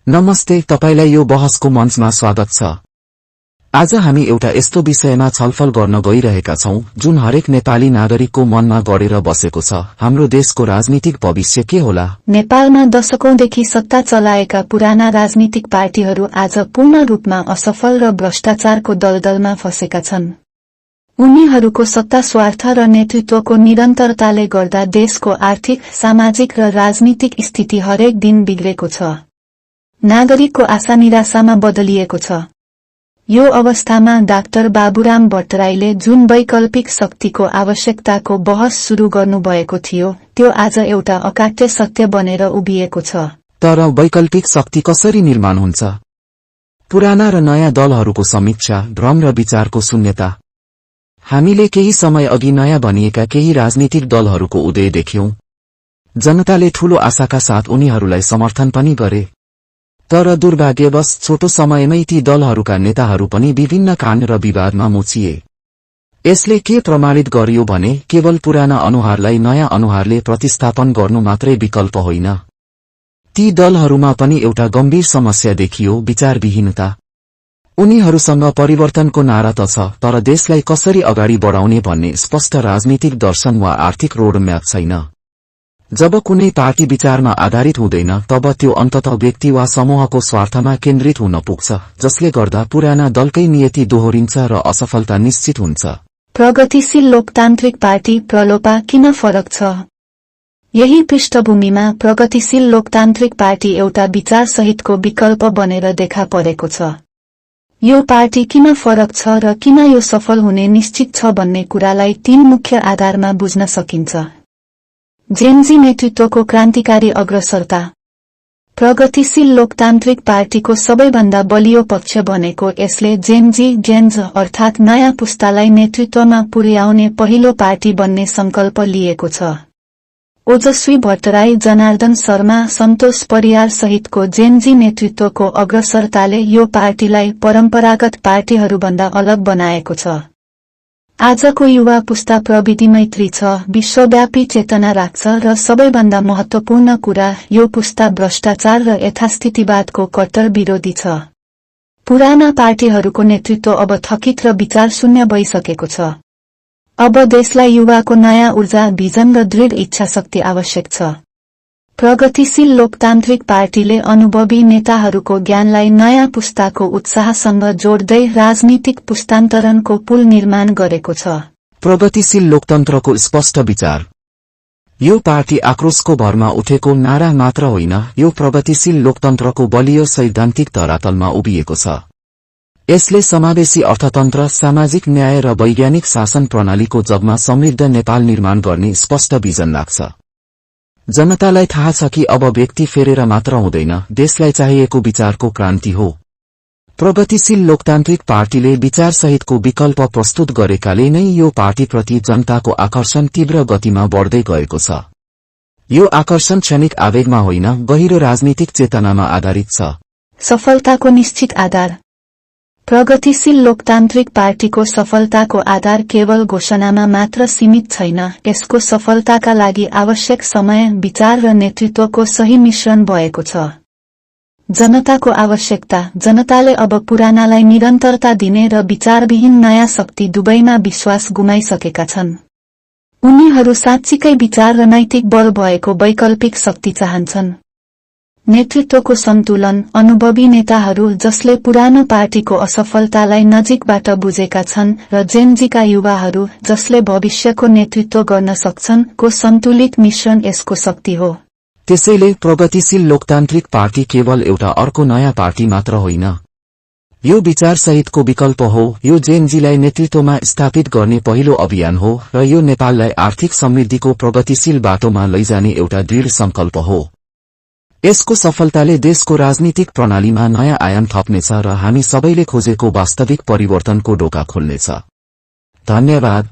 नमस्ते, तपाईलाई यो बहसको मञ्चमा स्वागत छ। आज हामी एउटा यस्तो विषयमा छलफल गर्न गइरहेका छौं जुन हरेक नेपाली नागरिकको मनमा गडेर बसेको छ। हाम्रो देशको राजनीतिक भविष्य के होला? नेपालमा दशकौंदेखि सत्ता चलाएका पुराना राजनीतिक पार्टीहरू आज पूर्ण रूपमा असफल र भ्रष्टाचारको दलदलमा फँसेका छन्। उनीहरूको सत्ता स्वार्थ र नेतृत्वको निरन्तरताले गर्दा देशको आर्थिक, सामाजिक र राजनीतिक स्थिति हरेक दिन बिग्रेको छ। नागरिकको आशा निराशामा बदलिएको छ। यो अवस्थामा डाक्टर बाबुराम भट्टराईले जुन वैकल्पिक शक्तिको आवश्यकताको बहस सुरु गर्नुभएको थियो त्यो आज एउटा अकाट्य सत्य बनेर उभिएको छ। तर वैकल्पिक शक्ति कसरी निर्माण हुन्छ? पुराना र नयाँ दलहरूको समीक्षा, भ्रम र विचारको शून्यता। हामीले केही समय अघि नयाँ बनिएका केही राजनीतिक दलहरूको उदय देख्यौं। जनताले ठूलो आशाका साथ उनीहरूलाई समर्थन पनि गरे। तर दुर्भाग्यवश छोटो समयमै ती दलहरूका नेताहरू पनि विभिन्न काण्ड र विवादमा मुछिए। यसले के प्रमाणित गर्यो भने केवल पुराना अनुहारलाई नयाँ अनुहारले प्रतिस्थापन गर्नु मात्रै विकल्प होइन। ती दलहरूमा पनि एउटा गम्भीर समस्या देखियो, विचारविहीनता। उनीहरूसँग परिवर्तनको नारा त छ, तर देशलाई कसरी अगाडि बढाउने भन्ने स्पष्ट राजनीतिक दर्शन वा आर्थिक रोडम्याप छैन। जब कुनै पार्टी विचारमा आधारित हुँदैन तब त्यो अन्ततः व्यक्ति वा समूहको स्वार्थमा केन्द्रित हुन पुग्छ, जसले गर्दा पुराना दलकै नियति दोहोरिन्छ र असफलता निश्चित हुन्छ। प्रगतिशील लोकतान्त्रिक पार्टी प्रलोपा किन फरक छ? यही पृष्ठभूमिमा प्रगतिशील लोकतान्त्रिक पार्टी एउटा विचार सहितको विकल्प बनेर देखा परेको छ। यो पार्टी किन फरक छ र किन यो सफल हुने निश्चित छ भन्ने कुरालाई तीन मुख्य आधारमा बुझ्न सकिन्छ। जेनजी नेतृत्वको क्रान्तिकारी अग्रसरता। प्रगतिशील लोकतान्त्रिक पार्टीको सबैभन्दा बलियो पक्ष भनेको यसले जेन्ज अर्थात् नयाँ पुस्तालाई नेतृत्वमा पुर्याउने पहिलो पार्टी बन्ने संकल्प लिएको छ। ओजस्वी भट्टराई, जनार्दन शर्मा, सन्तोष परियार सहितको जेनजी नेतृत्वको अग्रसरताले यो पार्टीलाई परम्परागत पार्टीहरूभन्दा अलग बनाएको छ। आजको युवा पुस्ता प्रविधि मैत्री छ, विश्वव्यापी चेतना राख्छ र सबैभन्दा महत्वपूर्ण कुरा यो पुस्ता भ्रष्टाचार र यथास्थितिवादको कट्टर विरोधी छ। पुराना पार्टीहरूको नेतृत्व अब थकित र विचार शून्य भइसकेको छ। अब देशलाई युवाको नयाँ ऊर्जा, भिजन र दृढ इच्छाशक्ति आवश्यक छ। प्रगतिशील लोकतान्त्रिक पार्टीले अनुभवी नेताहरूको ज्ञानलाई नयाँ पुस्ताको उत्साहसँग जोड्दै राजनीतिक पुस्तान्तरणको पुल निर्माण गरेको छ। प्रगतिशील लोकतन्त्रको स्पष्ट विचार। यो पार्टी आक्रोशको भरमा उठेको नारा मात्र होइन, यो प्रगतिशील लोकतन्त्रको बलियो सैद्धान्तिक धरातलमा उभिएको छ। यसले समावेशी अर्थतन्त्र, सामाजिक न्याय र वैज्ञानिक शासन प्रणालीको जगमा समृद्ध नेपाल निर्माण गर्ने स्पष्ट विजन राख्छ। जनतालाई थाहा छ कि अब व्यक्ति फेरेर मात्र हुँदैन, देशलाई चाहिएको विचारको क्रान्ति हो। प्रगतिशील लोकतान्त्रिक पार्टीले विचार सहितको विकल्प प्रस्तुत गरेकाले नै यो पार्टीप्रति जनताको आकर्षण तीव्र गतिमा बढ्दै गएको छ। यो आकर्षण क्षणिक आवेगमा होइन, गहिरो राजनीतिक चेतनामा आधारित छ। सफलताको निश्चित आधार। प्रगतिशील लोकतान्त्रिक पार्टीको सफलताको आधार केवल घोषणामा मात्र सीमित छैन, यसको सफलताका लागि आवश्यक समय, विचार र नेतृत्वको सही मिश्रण भएको छ। जनताको आवश्यकता। जनताले अब पुरानालाई निरन्तरता दिने र विचारविहीन नयाँ शक्ति दुवैमा विश्वास गुमाइसकेका छन्। उनीहरू साँच्चीकै विचार र नैतिक बल भएको वैकल्पिक शक्ति चाहन्छन्। नेतृत्वको सन्तुलन। अनुभवी नेताहरू जसले पुरानो पार्टीको असफलतालाई नजिकबाट बुझेका छन् र जेनजीका युवाहरू जसले भविष्यको नेतृत्व गर्न सक्छन् को सन्तुलित मिश्रण यसको शक्ति हो। त्यसैले प्रगतिशील लोकतान्त्रिक पार्टी केवल एउटा अर्को नयाँ पार्टी मात्र होइन, यो विचार सहितको विकल्प हो। यो जेनजीलाई नेतृत्वमा स्थापित गर्ने पहिलो अभियान हो र यो नेपाललाई आर्थिक समृद्धिको प्रगतिशील बाटोमा लैजाने एउटा दृढ संकल्प हो। यसको सफलताले देशको राजनीतिक प्रणालीमा नयाँ आयाम थप्नेछ र हामी सबैले खोजेको वास्तविक परिवर्तनको ढोका खोल्नेछ। धन्यवाद।